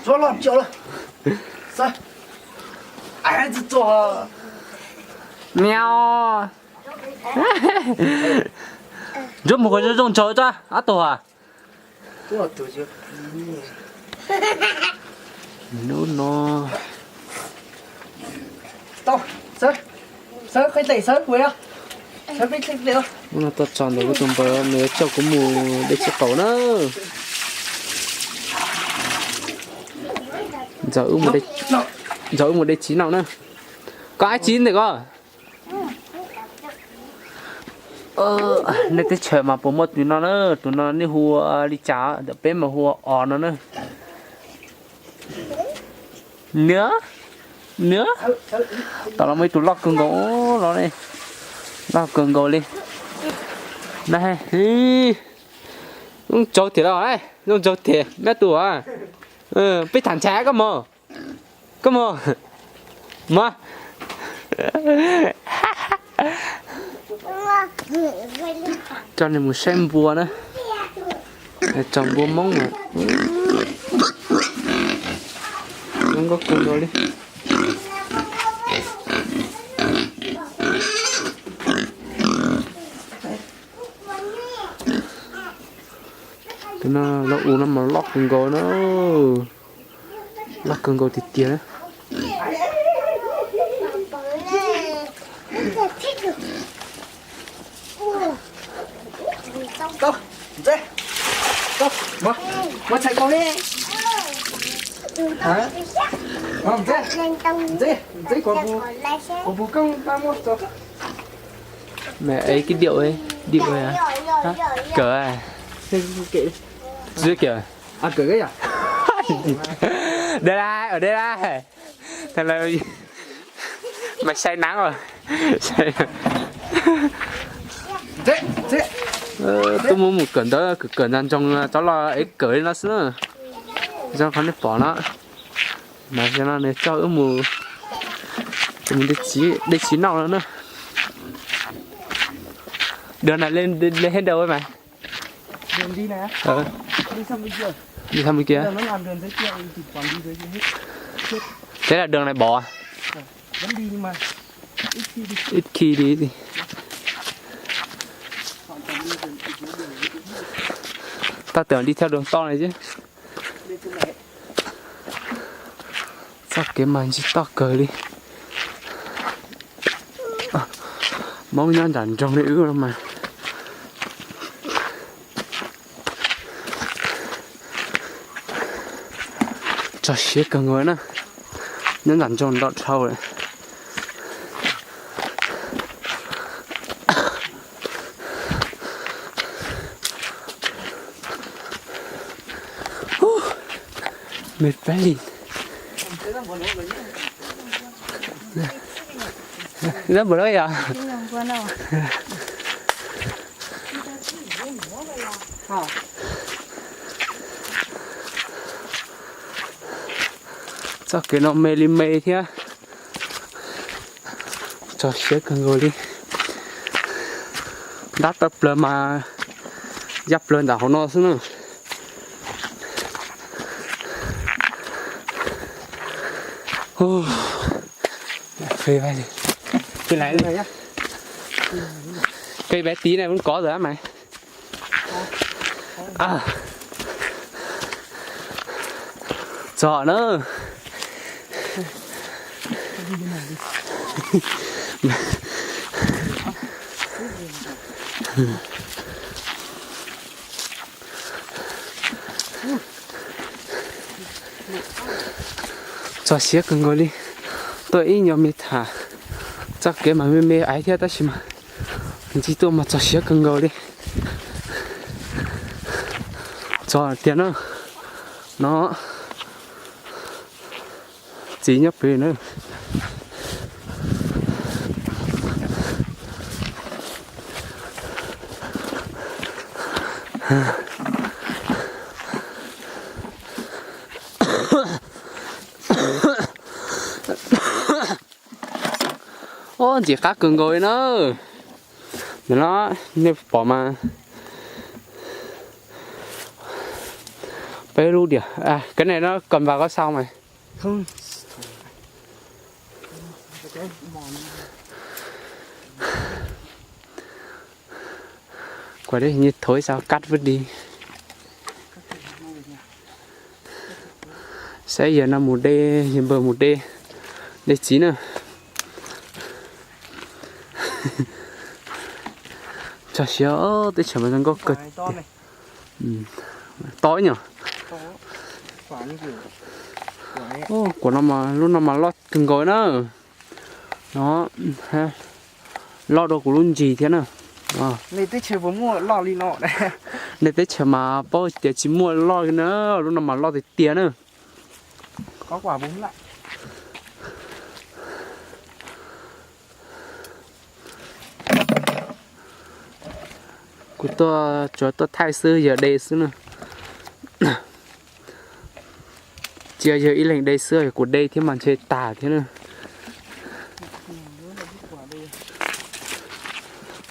Tsuav los tsuav los. Xav. Ai, tsuav tsuav. Miau. Ntsuab mus qhov zoo zoo tsaug tso, ob tug a. Hnub no. Hnub no tuaj txog ntawm kuv tus npawg, nws yuav coj kuv mus de txiv qaub na. Ntxawm wb mus de txiv noj na. Koj ab tsi ntawm ko. Nej teb chaws mas puas muaj tus no na, tus no nej hu ua li cas, ntawm peb mas hu ua os no na. Nws, nws, tom no muaj ib tug loj kawg nkaus los ne, loj kawg nkaus li. Na, zoo tsaug tiag los, zoo tsaug tiag nab tus. Peb tham ntshai koj mog. Koj mog. Mog. Coj nws mus saib npua na. Tso npua Hmoob mas zoo nkauj kawg nkaus li. Tus no loj u no mas loj kawg nkaus na. Loj kawg nkaus tiag tiag na. Mày ấy cái điệu ấy, điệu ấy à? Hả? Cởi à? Dưới kiểu. Đây này, ở đây này. Thằng này mày say nắng rồi. Say. Ơ, tôi muốn một cởi đó, cởi, cởi nằm trong chó lo ấy cởi nó xíu nữa. Cho con nếp bỏ nó. Mà cho nó này cho ướt mù. Tụi mình đi chỉ, đi chỉ nâu nữa. Đường này lên, lên hết đâu ấy mày? Đường đi này á? Ờ. Đi sang bên kia. Đi sang bên kia. Bây giờ nó làm đường dưới kia, thì chụp còn đi dưới kia hết. Chết. Thế là đường này bỏ à? Ờ, vẫn đi nhưng mà ít khi đi. Ít khi đi thì. Tao tưởng đi theo đường to này chứ. Txoj kev mas ntsig toj kawg li. Hmoob nyob nram nroog li wb no mas tso siab kawg nkaus na. Nyob nram nroog nrov dhau lawm. Mệt vãi lìn. Rất buồn lắm à? Txoj kev no me li me thiab. Tso siab kawg nkaus li. Ntab tawv plaws mas yaj plaws ntawm hauv no xwb na. Cây bé tí này vẫn có rồi á mày. Tso na. Tso siab kawg nkaus li. Tuaj ib nyuag me tham, txoj kev mas me me aiv thiab tab sis mas ntsig tuaj mas tso siab kawg nkaus li. Tso tiag na. No, txiv nyob pem na. Ub, ntxim qab kawg nkaus li na. Nim no nej pom mas Peb lub diam, cái này nó cầm vào có sao mày? Không. Quả đấy hình như thối sao cắt vứt đi. Sáng giờ nó mù đê, giờ bờ mù đê, đê chín nữa. Cho xíu, teb chaws mas zoo nkauj kawg. To ib nyuag. Kuv no, lub no mas loj kawg nkaus na. No, loj dua kuv lub ntsis thiab na. Nej teb chaws mas paub tias tsis muaj loj li na, lub no mas loj tiag tiag na. Kuv tuaj tsuas tuaj thaij xwb, yog de xwb na. Cia yog ib leeg de xwb, yog kuv de thiab mas ntshe tag thiab na.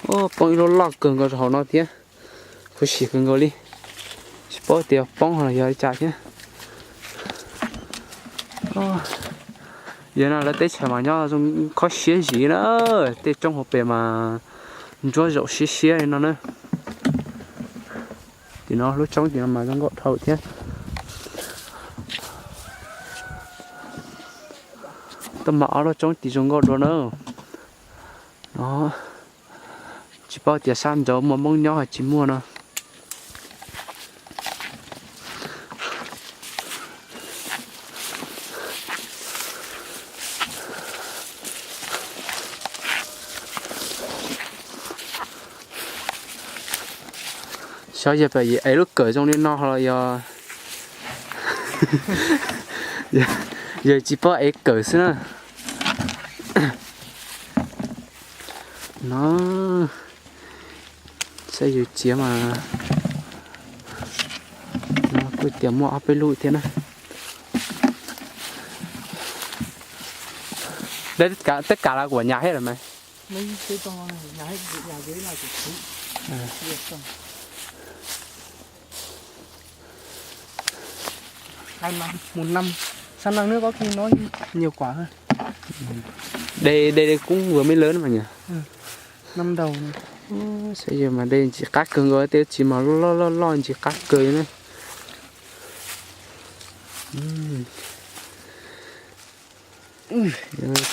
Poob ib lub loj kawg nkaus rau hauv no thiab. Khuv xim kawg nkaus li. Tsis paub tias poob los yog li cas thiab. Yog no lawv teb chaws mas nyob zoo khov siab zim na, tej roob hauv pes mas ntsuab zaum siab siab li no na. Tim no lub roob tim no mas zoo nkauj dhau thiab. Tuaj mas ob lub roob tim zoo nkauj dua na. No, tsis paub tias sab nraud muaj Hmoob nyob hos tsis muaj no. Xyov yog pem es lub kawm zoo li no los yog, yog tsis paub es kawm xwb na. No, saib yus txiav mas, no kuj tias muaj ob peb lub thiab na. Tất cả là của nhà hết rồi mày? Hai năm, một năm. Sang năm nữa có khi nó nhiều quả hơn. Đây, đây, đây cũng vừa mới lớn mà nhỉ? Năm đầu này. Saib yus mas de ntsis qab kawg nkaus, tej tsis mas loj loj loj ntsis qab kawg na.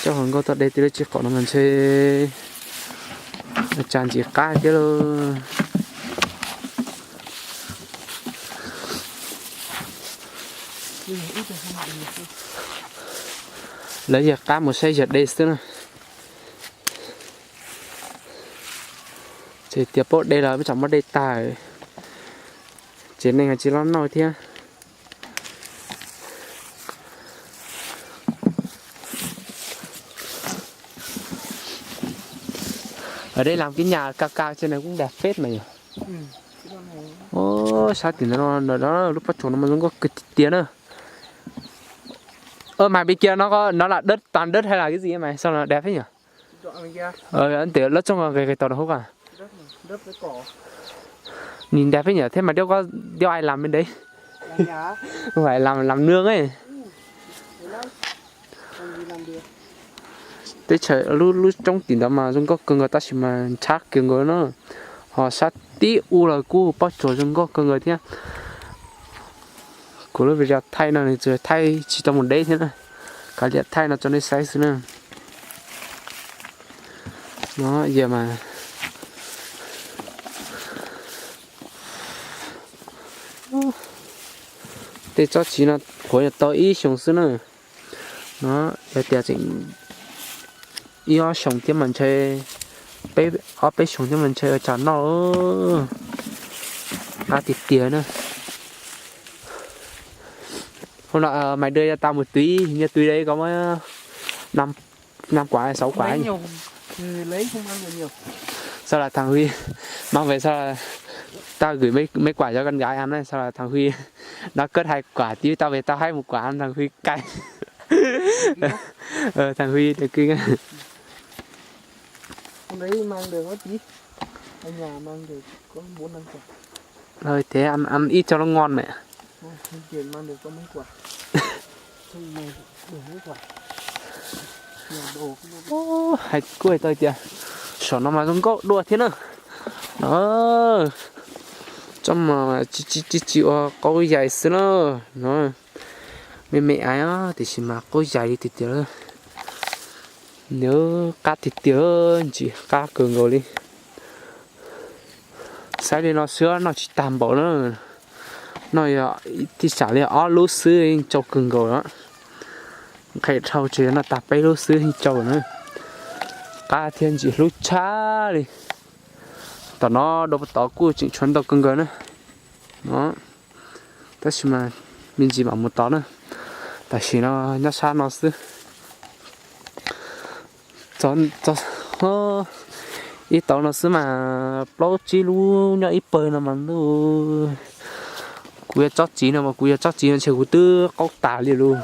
Coj hluas nkauj tuaj de tej lub tsis qaum no mas ntshe tsa ntsis qab thiab lauj. Lawv yog qab mus saib yog de xwb na. Ces tias paub de los peb tsam muab de tag, ces neeg tsis loj noj thiab. Ở đây làm cái nhà cao cao trên này cũng đẹp phết mà nhỉ? Ôh, sab tim ntawd no, lub pob tsuas no mas zoo nkauj kawg tiag tiag na. Ơ, mày bên kia nó có, nó là đất, toàn đất hay là cái gì mày? Sao nó đẹp thế nhỉ? Ờ, anh Tiểu, lót trong cái, cái tàu nó hút à? Nhìn đẹp thế nhỉ? Thế mà đéo có, đéo ai làm bên đấy. Không phải làm, làm nương ấy. Teb chaws lub, lub roob tim ntawd mas zoo nkauj kawg nkaus tab sis mas ntshab kawg nkaus no. Ho sab tib u los kuj pob tsuas zoo nkauj kawg nkaus thiab. Kuv lub video thaij no nws tsuas thaij tsis tau mus deb thiab na. Kav liam thaij no tso nej saib xwb na. No, yog mas tej tsob txiv no qhuav tau ib xyoos xwb na. No, yog tias tseem ib ob xyoos thiab mas ntshe, peb, ob peb xyoos thiab mas ntshe ua tsam noj. Qab tiag tiag na. Hôm nọ mày đưa cho tao một túi, hình như túi đấy có năm, năm quả hay sáu quả ấy nhỉ? Sao là thằng Huy mang về, sao là tao gửi mấy, mấy quả cho con gái ăn ấy, sao là thằng Huy nó cất hai quả, tí tao về tao hái một quả ăn thằng Huy cay. Ờ, thằng Huy này kinh. Hôm đấy mang được có tí. Ở nhà mang được có bốn năm quả. Ờ, thế ăn, ăn ít cho nó ngon mẹ. Hais kuj hais tau tias saum no mas zoo nkauj dua thiab na. No, tsob mas tsis tsis ua qaub yaim xwb na. No, me me aiv tiam sis mas qaub yaim li tiag tiag lawm. Nws qab tiag tiag, ntsim qab kawg nkaus li. Saib li no xwb noj tsis tag npaum na. Noj tij sam li ob lub xwb yeej tsau kawg nkaus lawm. Nqhis dhau tseem yog noj tag peb lub xwb yeej tsau na. Qab thiab ntsim hlub tshaj li. Tom no dua puag tod kuj tseem tshuav ntau kawg nkaus na. Tab sis mas me ntsis mam mus tod na. Tam sim no nyob sab no xwb. Ib tauv no xwb mas plaub tsib lub nyob ib pawg no mas ntuj. Kuv yog tsob txiv no mas kuv yog tsob txiv no ntshe kuv twb qaub tas li lawm.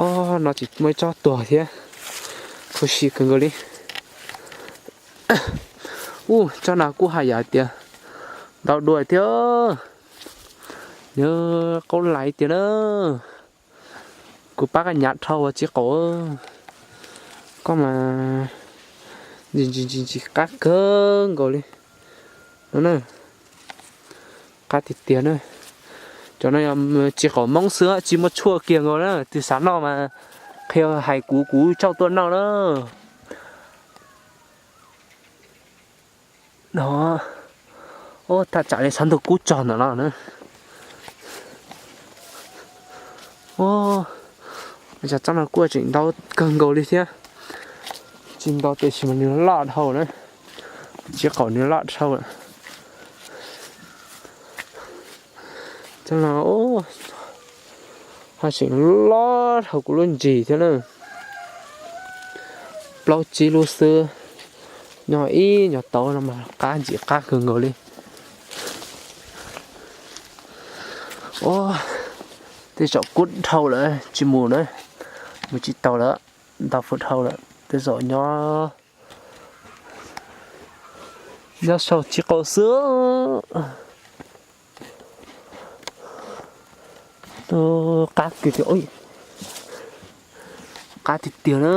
Ob no tseem muaj ib tsob tuag thiab. Khuv xim kawg nkaus li. Ub, tsob no kuj haj yam tias ntau dua thiab. Nws qaub lais tiag na. Kuv pab koj nyav dhau ua tsis qaum. Koj mas ntsim ntsim ntsim qab kawg nkaus li no na. Qab tiag tiag na. Cov no yog tsis qaum Hmoob xwb tsis muaj tshuaj kiag nkaus na, tus xav noj mas qhia hais kuv, kuv tsauj tuaj noj na. No, thaj tsam li sab ntug kub tsog ntawm no na. Cov tsob no kuj tseem ntau kawg nkaus li thiab. Tsis ntau tiam sis mas nws loj dhau na. Tsis qaum nws loj dhau lawm. Tsob no ho tseem loj dhau kuv lub ntsis thiab na. Plaub tsib lub xwb, nyob ib nyuag tauv no mas qab ntsim qab kawg nkaus li. Ua, tej zaum kub dhau lawm tsis mus na, mus tsis tau lawm, ntau fwm dhau lawm, tej zaum nyob, nyob saum tsis qaum xwb. Qab tiag tiag, qab tiag tiag na.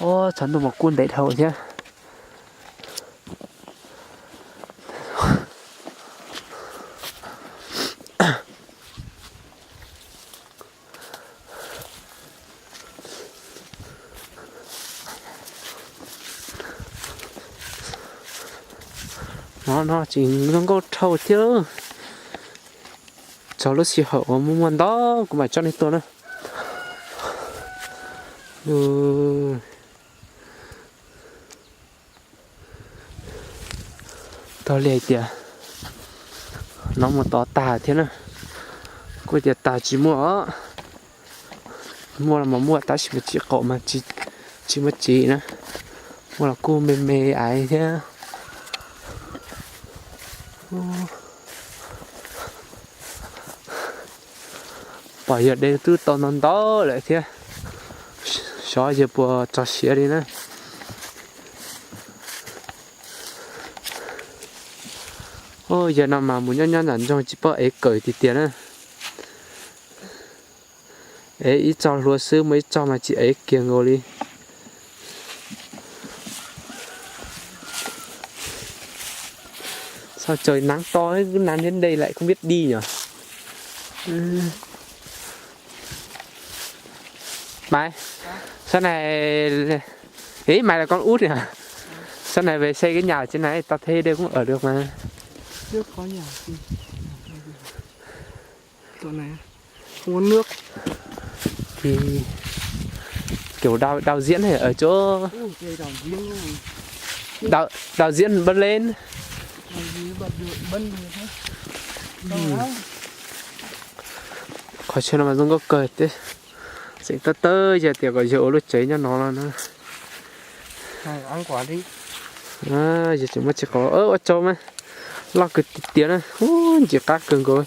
Ob, tshav ntuj mas kub ntev dhau thiab. No no tseem zoo nkauj dhau thiab. Txog lub sij hawm uas muaj muaj ntau kuv mam tso nej tuaj na. Tag li hais tias no mus tod tag thiab na. Kuj tias tag tsis muaj os. Muaj los mas muaj tab sis mas tsis qaum mas tsis muaj txiv na. Muaj los kuj me me aiv thiab. Pom yawg de twb tau ntau ntau lawm thiab. Xyov yawg puas txog siav li na. Yawg no mas mus nyob nyob nram nroog tsis paub ev kawm tiag tiag na. Ev ib txoj hlua xwb muaj ib txoj mas tsis ev kiag nkaus li. Sao trời nắng to, cứ nắng đến đây lại không biết đi nhỉ. Mày, sau này, ý mày là con út hả? Sau này về xây cái nhà trên này, tao thấy đây cũng ở được mà. Trước có nhà. Chỗ này không có nước. Thì kiểu đạo đạo diễn này ở chỗ đạo đạo diễn Bân lên. Qhov chaw no mas zoo nkauj kawg thiab. Tseem tab tawb yog tias kom yawg ua lub tsev nyob no no na. Yawg tseem muaj tsis qau ua tsau mas loj kawg tiag tiag na. Ntsis qab kawg nkaus.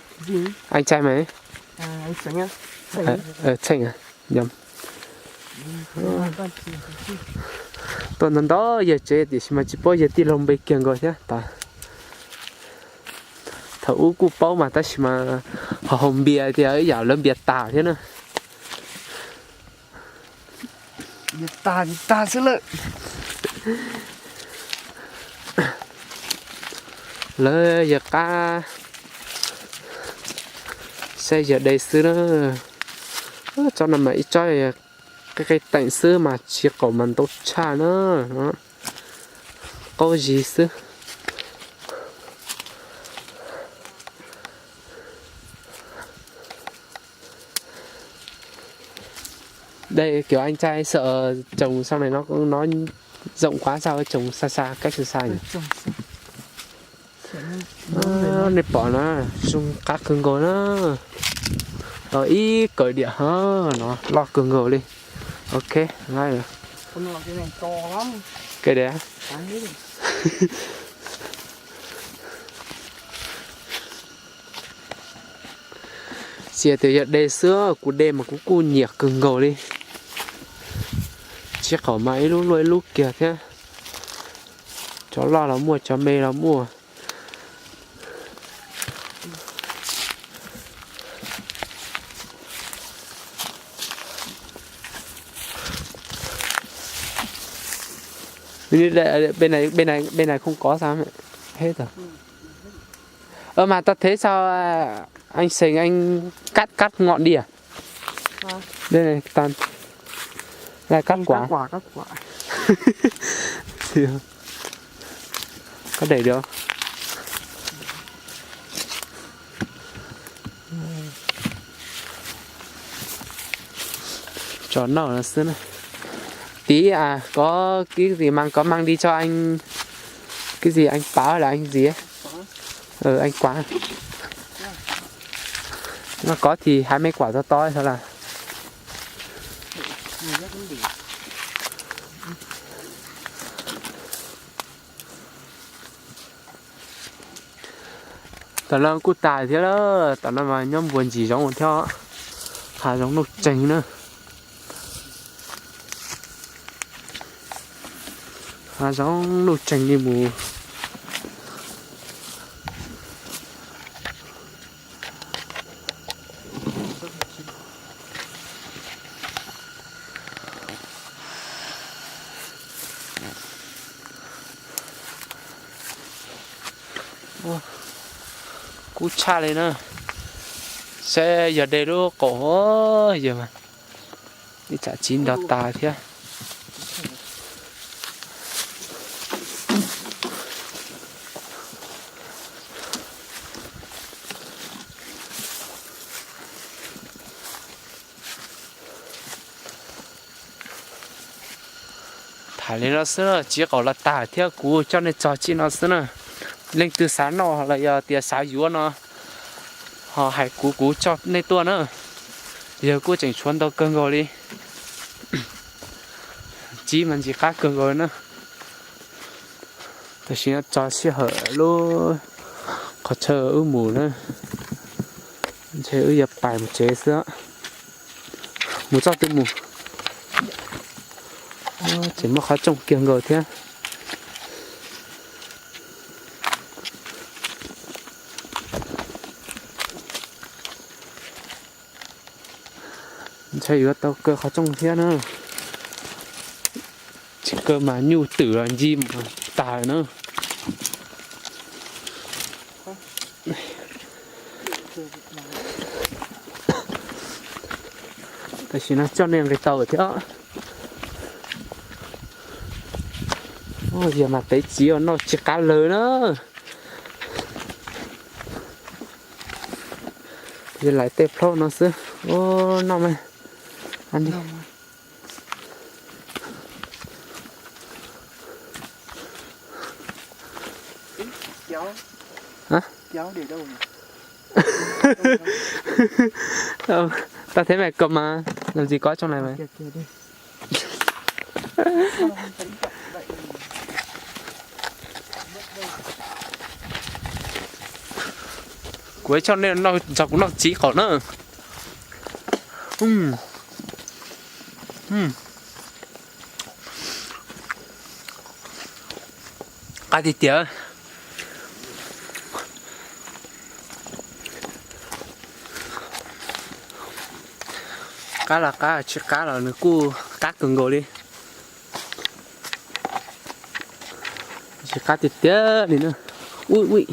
Anh trai mày. Txheej. Tuaj ntau ntau yawg tsev tiam sis mas tsis paub yawg tij laug npe kiag nkaus thiab tas. Thaum ub kuj paub mas tab sis mas ho haus npias tias ib yam lawv npias tas thiab na. Tag tag xwb lawm. Lawv yawg qab saib yawg de xwb na. Tsob no mas ib tsob qi qi teem xwb mas tsis qaum mas ntau tshaj na. Qaub zis xwb. Đây, kiểu anh trai sợ trồng sau này nó nó rộng quá sao, trồng xa xa, cách xa xa nhỉ. Nej pom na, zoo qab kawg nkaus na. Ib kawm diam ho no loj kawg nkaus li. Ok, nqaij. Kawm diam. Txias tias yog de xwb, kuv de mas kuv kuj nyiam kawg nkaus li. Tsis qaum mas ib lub luaj ib lub kiag thiab. Cov loj los muaj, cov me los muaj. Bên này, bên này, bên này không có sao mẹ? Hết rồi. Ơ mà tao thấy sao à, anh Sành anh cắt cắt ngọn đi à? Đây này, toàn là cắt. Không, cắt quả, cắt quả, cắt quả. Thì có đẩy được. Cho nọ nó xíu nữa. Tí à, có cái gì mang, có mang đi cho anh, cái gì anh Páo hay là anh gì ấy? Ờ, anh Quảng. Nó có thì hai mươi quả to to thôi là. Tam no kuj tas thiab lawm, tam no mas nyob npuas ntsis zoov thiab. Hav zoov nuj tseeg na. Hav zoov nuj tseeg li mus. Kub tshaj li na. Saib yog de lub qaum, yog ib tsam tsis nrog tas thiab. Tham li no xwb, tsis qaum los tag thiab, kuv coj nej txog txij no xwb na. Leej twg xav noj los yog tias xav yuav no, Ho hais kuv kuv coj nej tuaj na, yawg kuj tseem tshuav ntau kawg nkaus li. Tsib mas ntxim qab kawg nkaus na. Tam sim no txog sij hawm lub qhov chaw wb mus na, ntshe wb yuav pais mus tsev xwb. Mus txoj twg mus? Tseem muaj qhov rooj kiag nkaus thiab. Ntshai yuav tau kaw qhov rooj thiab na. Tsis kaw mas nyuj twm los nci mus tag na. Tam sim no coj nej nqis tau thiab. Yog mas tev txiv noj tsis qab lawg na. Yog lawv tej plaub no xwb. Noj mas. Tao thế mày cầm mà, làm gì có trong này mày? Kuv ib tsob nej noj nrog kuv noj txiv qaum na. Qab tiag tiag. Qab los qab, tsis qab los nws kuj qab kawg nkaus li. Tsis qab tiag tiag li na. Ui ui.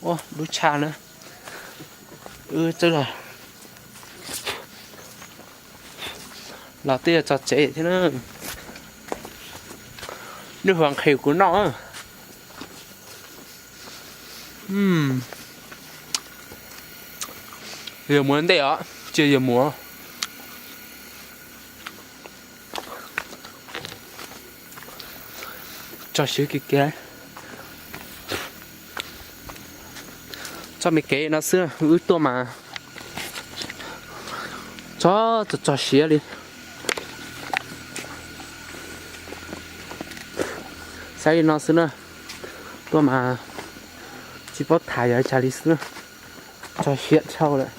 Ua dub tshaj na. Wb twb los, los twb yuav txog tsev thiab na. Nws hua nqhis kuv noj. Yog muab ntej os, cia yog muab. Tso siab kiag kiag. Txoj me kev no xwb wb tuaj mas tso, tso, tso siab li. Saib li no xwb na, tuaj mas tsis paub tham yog cas li xwb na. Tso siab dhau lawm.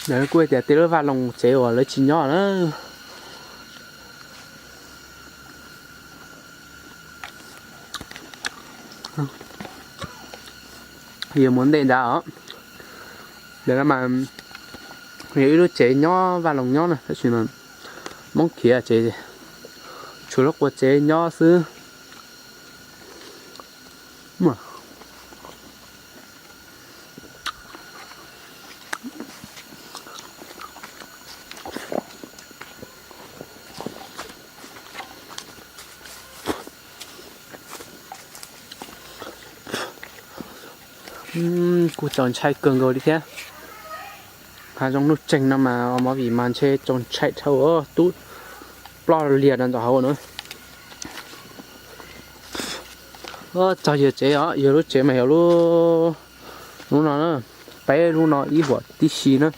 Lawv kuj tias tej lub vaj loos tsev uas lawv tsis nyob na. Yog muab ntej ntawd os. Lawv mas yog ib lub tsev nyob vaj loos nyob na, tab sis mas Hmoob khiav ces tshuav lub qua tsev nyob xwb. Kuj txaus ntshai kawg nkaus li thiab. Hav zoov nuj tseeg no mas ua movie mas ntshe txaus ntshai dhau, tub ploj lias rau ntawm hauv na. Txog yawg tsev os, yawg lub tsev mas yog lub, lub no na, peb lub no ib huam tib si na.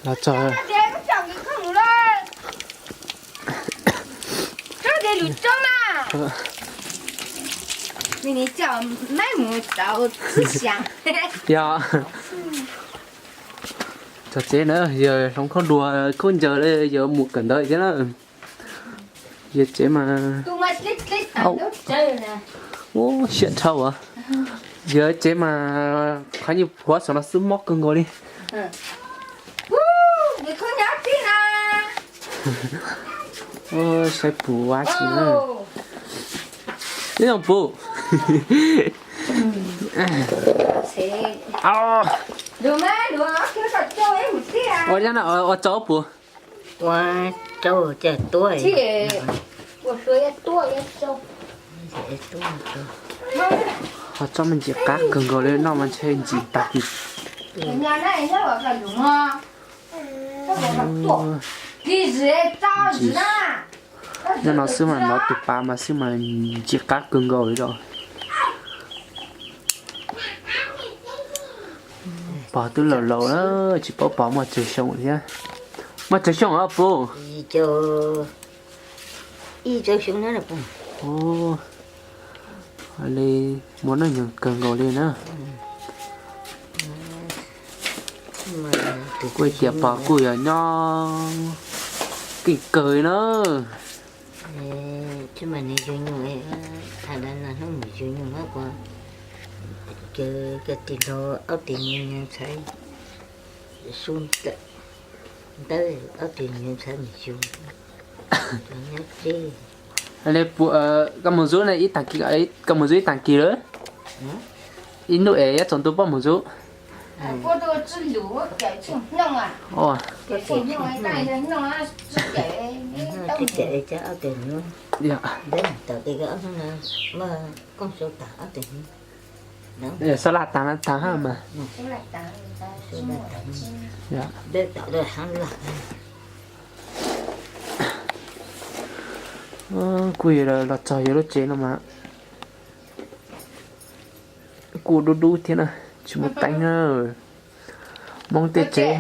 Los txog, yog txog tsev na, yawg hloov khaub dua khaub ncaws li, yawg mus kawm ntawv thiab na. Yawg tsev mas, ub, siab dhau as. Yawg tsev mas qhov nyuag phuav saum no xwb mob kawg nkaus li. Saib puv ua si na. Ib zoo puv. Ua yog no ua tsaug puas? Ua tsaug, cas tuaj. Ho tsob me ntsis qab kawg nkaus li no mas ntshe ntsim tag kis. Nyob no xwb mas nov tus pas mas xwb mas ntsim qab kawg nkaus li os. Pog twb laus laus na, tsis paub pog muaj tsawg xyoo thiab. Muaj tsawg xyoo os puj? Li muaj neej nyoog kawg nkaus li na. Kuj tias pog kuj yog nyob keej kawg na. Tsis mas nws yug nyuj, hais lawv no hnub nws yug nyuj, kawg tig hlo ob tug me nyuam ntxhais, su ntawd ob tug me nyuam ntxhais nws yug, nyob teb. Koj mus zub, koj mus zub ib tag kis lawm? Ib hnub es yuav tsaus ntuj puas mus zub? Xab laj tag na, tag hab mas. Kuj yog los txog yawg lub tsev no mas kuj dub dub thiab na, tsis muaj teeb na. Hmoob tej tsev,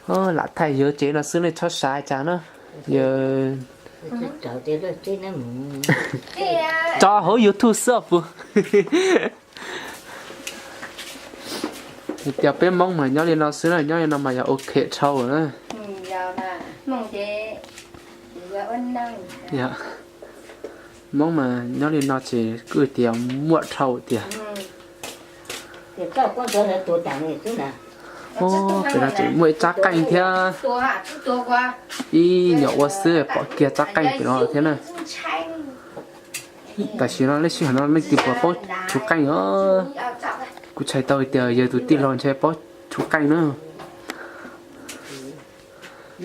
lam thaij yawg tsev no xwb nej txhob xav cas na. Yawg tso hauv YouTube xwb os puj. Hais tias peb Hmoob mas nyob li no xwb na, nyob li no mas yog ok dhau na. Hmoob mas nyob li no ces kuj tias muaj dhau tiag. Pem no ces muaj ib tsab qeej thiab, ib nyuam ua xwb pom kiag tsab qeej pem no thiab na. Tam sim no lub sij hawm no leej twg puas paub tshuv qeej os? Kuv txhais tau hais tias yawg tus tij laug ntshe paub tshuv qeej na.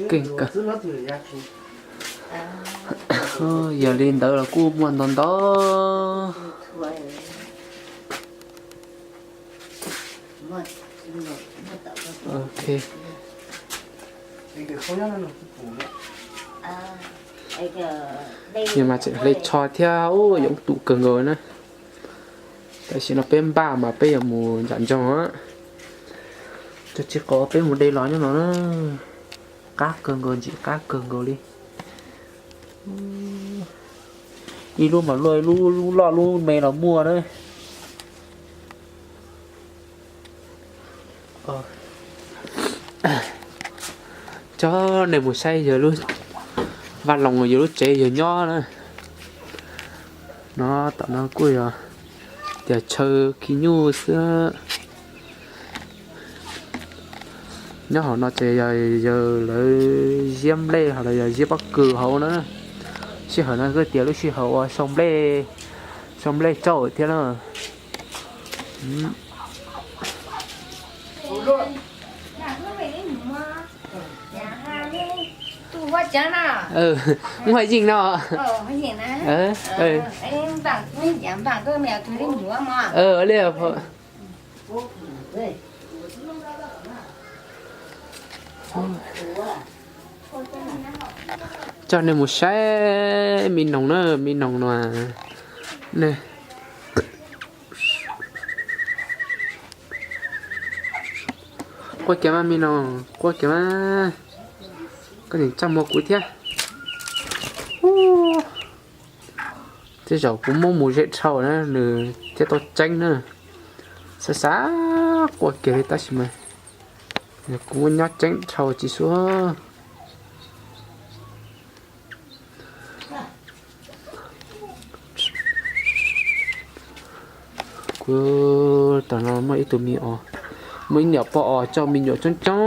Keej kawg. Yog li ntawd los kuj muaj ntau ntau. Yog mas tseem hle tsho thiab, yoov tum kawg nkaus na. Tam sim no peb npaj mas peb yuav mus nram ntsoog. Tsis qhov peb mus de los nyob no na. Qab kawg nkaus, ntsim qab kawg nkaus li. Ib lub mas luaj ib lub, lub loj lub me los muaj na. Coj nej mus saib yawg lub vaj loos, yawg lub tsev yawg nyob na. No tom no kuj yog tias chaw khi nyuj xwb. Nyob hauv no ces yog yawg lawv ziab nplej los yog ziab pob kws hauv na. Sij hawm no kuj tias lub sij hawm uas sau nplej, sau nplej tsauj thiab na. Muaj yeej no. Li coj nej mus saib me noog na, me noog no ne. Quaj kiag mas me noog, quaj kiag mas. Koj nim txaj muag kuv thiab. Tej zaum kuv muab mus ze dhau na nws thiaj tau tseeb na. Xav xav quaj kiag li tab sis mas kuv muab nyob tseeb dhau tsis suav. Kuv tom no muaj ib tug me os, muaj ib niam pog os coj me nyuam coob coob.